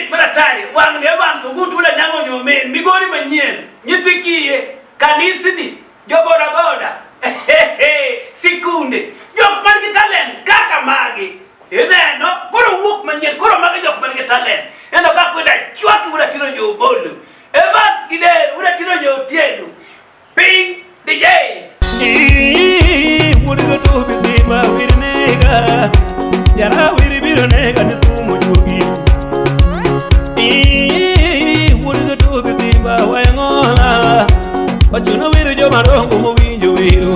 Mit maratari, wang' ni Evans Ogutu wuod Anyango Nyomin, Migori manyien, nyithi kiye, kanisni, jo boda boda, sikunde, jok man gi talent kaka magi. Ineno, koro wuok manyien, koro magi jok man gi talent. Ineno ka kweda chwaki wuod Atino jo Obolo. Evans Kidero wuod Atino jo Otieno. Ping DJ. Ochuno wiro joma dongo mowinjo wero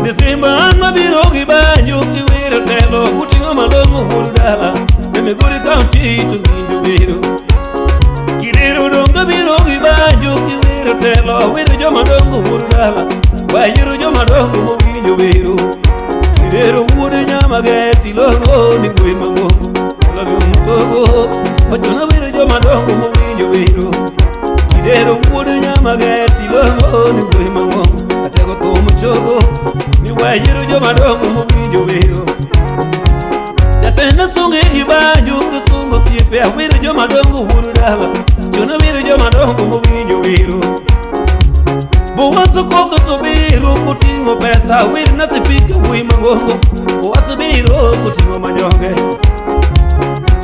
Ni simba an mabiro gi banjo kiwero telo uting'o malong'o wuod dala E Migori County to winjo wero Kirero dongo biro gi banjo kiwero telo wero joma dongo wuod dala Wayiero joma dongo mowinjo wero Kirero wuod Nyamageti logo ni gwe mang'ongo Logo mtogo Ochuno wero joma dongo mowinjo wero Kidero wuod Nyamageti logo ni gwe mang'ongo Atego thum chogo ni wayiero joma dongo mowinjo wero Jatend sunge gi banjo kisungo osiepe awero joma dongo wuod dala Chuno wero joma dongo mowinjo wero Bowaso kotho to biro koting'o pesa wer na sipika wuoyi mang'ongo Bowaso biro koting'o manyonge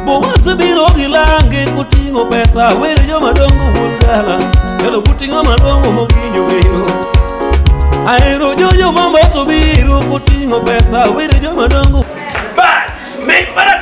Bowaso biro gi lange koting'o pesa wer joma dongo wuod dala Kelo koting'o malong'o mowinjo wero Ahero jojo mamba to biro koting'o pesa wer joma dongo Bas, mit maratari.